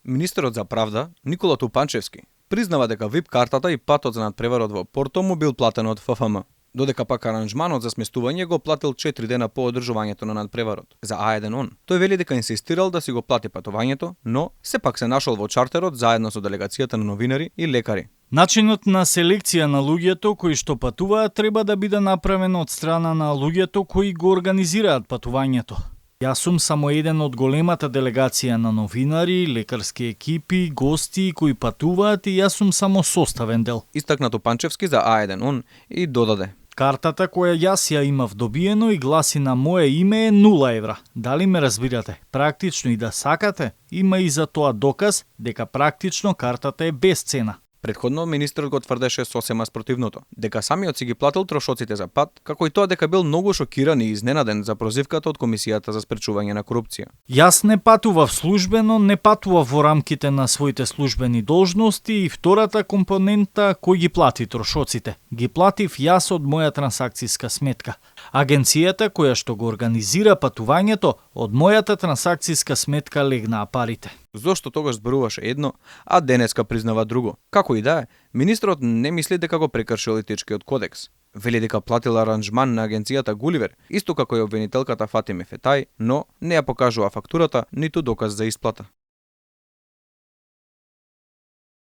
Министерот за правда, Никола Тупанчевски, признава дека ВИП картата и патот за надпреварот во Порто му бил платен од ФФМ, додека пак аранжманот за сместување го платил 4 дена по одржувањето на надпреварот. За А1 он, тој вели дека инсистирал да си го плати патувањето, но сепак се нашол во чартерот заедно со делегацијата на новинари и лекари. Начинот на селекција на луѓето кои што патуваат треба да биде направен од страна на луѓето кои го организираат патувањето. Јас сум само еден од големата делегација на новинари, лекарски екипи, гости кои патуваат и јас сум само составен дел. Истакна Тупанчевски за А1 он и додаде: Картата која јас ја имав добиено и гласи на мое име е 0 евра. Дали ме разбирате? Практично и да сакате, има и за тоа доказ дека практично картата е без цена. Претходно министерот го тврдеше сосема спротивното, дека самиот си ги платил трошоците за пат, како и тоа дека бил многу шокиран и изненаден за прозивката од Комисијата за спречување на корупција. Јас не патував службено, не патував во рамките на своите службени должности и втората компонента кој ги плати трошоците. Ги платив јас од моја трансакцијска сметка. Агенцијата која што го организира патувањето од мојата трансакцијска сметка легнаа парите. Зошто тогаш зборуваше едно, а денеска признава друго? Како и да е, министрот не мисли дека го прекршил етичкиот кодекс. Вели дека платил аранжман на агенцијата Гуливер, исто како и обвинителката Фатиме Фетај, но не ја покажува фактурата ниту доказ за исплата.